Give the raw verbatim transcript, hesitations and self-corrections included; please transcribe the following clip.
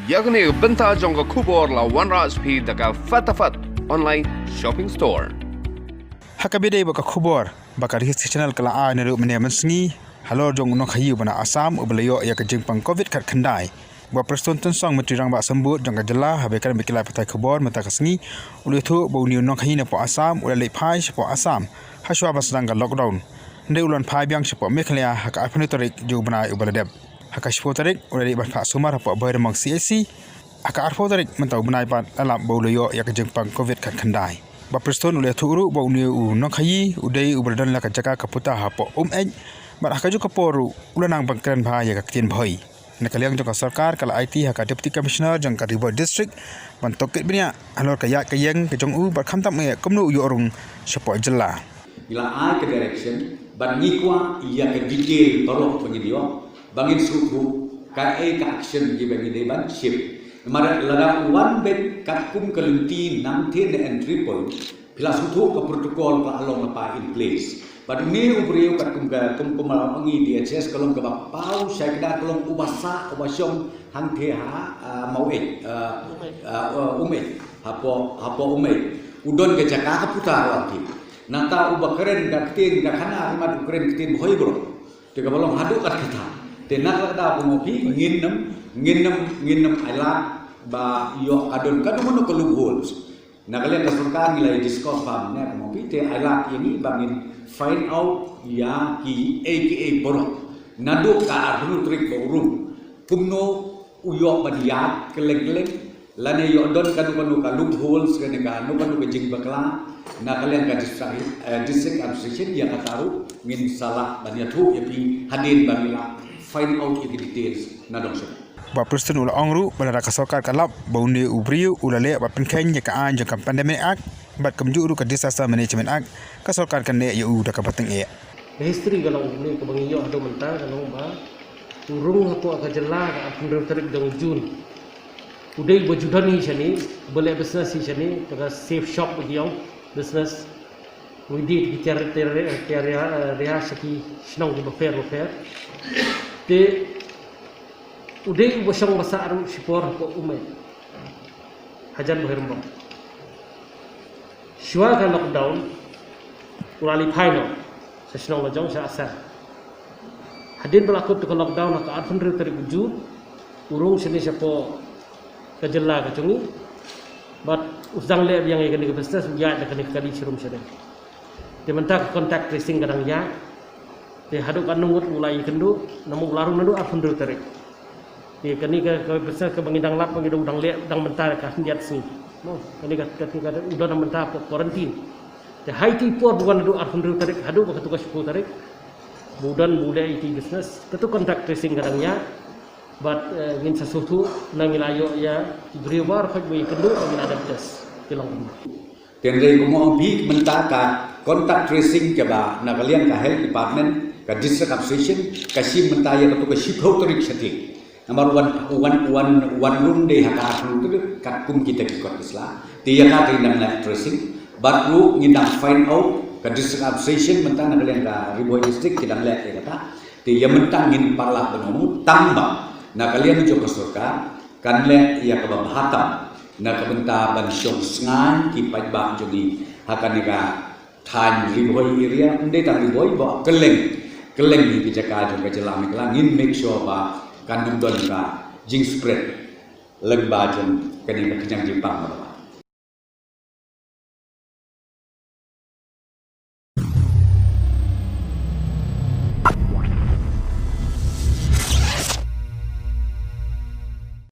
Ïa kane ka bynta jong ka khubor la wanrah sha phi da ka Fatafat Online Shopping Store. Ha kaba ïadei bad ka khubor ba ka Ri History Channel ka la ai naduh mynne mynsngi, halor jong u nongkhaïi uba na Assam uba la ïoh ïa ka jingpang covid khatkhyndai. Bah Prestone Tynsong, Myntri Rangbah Symbud jong ka jylla, haba ïakren bad ki lad pathai khubor mynta ka sngi, u la ïathuh ba une u nongkhaïi napoh Assam u la leit phai shapoh Assam ha shuwa ba sdang ka lockdown. Hynrei u la wan phai biang shapoh Meghalaya ha ka arphew tarik jong u bnai uba la dep. Ha ka shiphew tarik u la leit ban phah sumar hapoh Bhoirymbong C H C. Ha ka arphew tarik mynta u bnai pat la lap ba u la ïoh ïa ka jingpang covid khatkhyndai. Bah Prestone u la ïathuh ruh ba une u nongkhaïi u dei uba la don la ka jaka ka puta hapoh Umeit, bad ha kajuh ka por ruh u la nang ban kren bha ïa ka ktien Bhoi. Na ka liang jong ka sorkar ka la aiti ha ka Deputy Commissioner jong ka Ri Bhoi District ban tohkit bniah halor ka ïaid ka ïeng ka jong u bad khamtam eh kumno u ïoh rung shapoh jylla. Ngi la ai ka direction bad ngi kwah ïa ka detail baroh ba ngin ïoh, ba ngin sngewthuh kaei ka action kiba ngi dei ban shim. Namar lada u wan beit katkum ka lynti nangtei na entry point, phi la sngewthuh ka protocol ka la long lypa in place. Bad une u briew katkum ka, kum, kum la ong i D H S, ka long kaba paw shai kdar, ka long uba sah uba shong hangtei ha, ah, Maweit, ah, ah, ah, Umeit, hapoh, hapoh Umeit. U don ka jaka ka puta ruh hangtei. Nangta uba kren ka ktien ka khana, rumat u kren ktien Bhoi baroh. Te kaba long haduh katkata. Te na ka daw kumno phi, ngin ym, ngin ym, ngin ym ailad ba ïoh ka don kano kano ka loopholes. Na ka liang ka sorkar ngi la ïa discuss bha mynne kumno phi, te ailad ïa ngi ba ngin find out ïa kiei kiei baroh. Naduh ka arphew tarik ba u rung, kumno u ïoh ban ïaid kylleng kylleng, lane ïoh don kano kano ka loopholes, kane kano kano ka jingbakla, na ka liang ka district, eh, district administration, ïa kata ruh ngin sa lah ban ïathuh ïa phi hadien ba ngi la find out ïa ki details na dong sha. Bah Prestone u la ong ruh ba lada ka sorkar ka lap ba une u briew u la leh bad pynkheiñ ïa ka aiñ jong ka Pandemic Act bad kumjuh ruh ka Disaster Management Act, ka sorkar kan leh ïa u da kaba tyngeh. Ka history ka long kumne, kaba ngi ïoh haduh mynta ka long ba u rung hapoh ka jylla ka arphew hynriew tarik jong u June. U dei uba ju don hi shane, uba leh business hi shane, ka safe shop ba ki ong, business. Ngi dei ki tiar, tiar, tiar, eh, ria sha ki shnong kiba pher ba pher. Te u dei uba shong ba sah ruh shipor hapoh Umeit, hajan Bhoirymbong. Shuwa ka lockdown u la leit phai noh sha shnong la jong sha Assam. Hadien ba la kut ka lockdown ha ka arphew hynriew tarik u June, u rung shane shapoh ka jylla ka jong ngi. Bad u sdang leh biang ïa kane ka business, u ïaid da kane ka kali sharum shane. Te mynta ka contact tracing ka dang ïaid. Te haduh katno ngut u la ïakynduh, namar u la rung naduh arphew hynriew tarik. Te kane ka, ka business kaba ngi dang lap, ba ngi dang leh, dang mynta ka khyndiat sngi. Mo, kane ka, ka, ka, u don mynta hapoh quarantine. Te ha iti i por ba wan naduh arphew hynriew tarik haduh ba katto ka shiphew tarik, ba u don ba u leh iti i business, katto contact tracing ka dang ïaid. Bad, eh, ngin sa sngewthuh, na ngi la ïoh ïa ki briew baroh khoit ba ïakynduh, ba ngi la dep test. Te long kumno. Hynrei kumno phi, mynta ka contact tracing kaba na ka liang ka health department, ka district administration, ka shim mynta ïa katto ka shiphew tarik shatei. Namar u wan, u wan, u wan, u wan rung dei ha ka arphew hynriew tarik katkum kita ki kot ki sla. Te ïa kata ngi dang leh tracing. Bad ruh ngi dang find out, ka district administration mynta na ka liang ka Ri Bhoi District ki dang leh ïa kata. Te ïa mynta ngin pat lah ban ong tang ba na ka liang jong ka sorkar kan leh ïa kaba bha tam na ka bynta ban shong sngain ki paidbah jong ngi ha kane ka thaiñ Ri Bhoi area, ym dei tang Ri Bhoi, ba kylleng, kylleng ki jaka jong ka jylla Meghalaya, ngin make sure ba kan ym don ka jingspread lyngba jong kane ka khñiang jingpang ba.